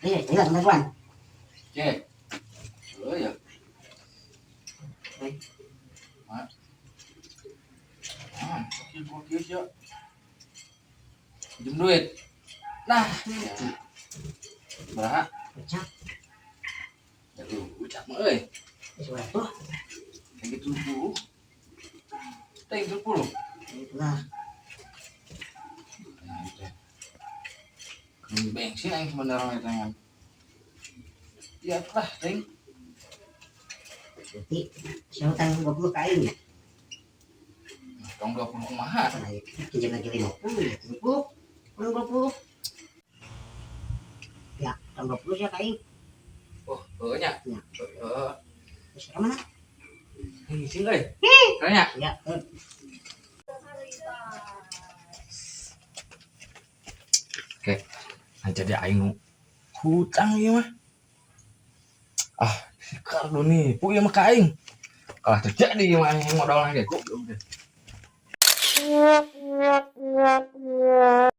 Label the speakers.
Speaker 1: Iya, iya, teman.
Speaker 2: Oke. Oh ya.
Speaker 1: Baik.
Speaker 2: Ah. Ah, oke, oke, ya. Pinjem duit. Nah, ya. Berapa?
Speaker 1: Ucap.
Speaker 2: Ya tuh, ucap mah euy.
Speaker 1: Sesuatu.
Speaker 2: Kayak gitu 70. Teh 70.
Speaker 1: Itulah.
Speaker 2: Nah, itu. Ini bensin aing sebenarnya itu kan. Ya lah, ting.
Speaker 1: Berarti siapa tanggung 20 ka aing ya?
Speaker 2: Tong 20 kumaha?
Speaker 1: Nah, pinjam lagi 50, 70, kurang 20. Ya, tahun 20 ya ka aing.
Speaker 2: Oh, heueuh nya.
Speaker 1: Ya.
Speaker 2: Heeh.
Speaker 1: Terus ke mana?
Speaker 2: Ini sih euy. Kayaknya.
Speaker 1: Ya, eh.
Speaker 2: Oke. Nah, jadi aing nu hutang ieu mah. Ah, si Kardo nih, pu ieu mah ka aing. Kalah terjadi ieu mah aing modal lagi. Goblok deh.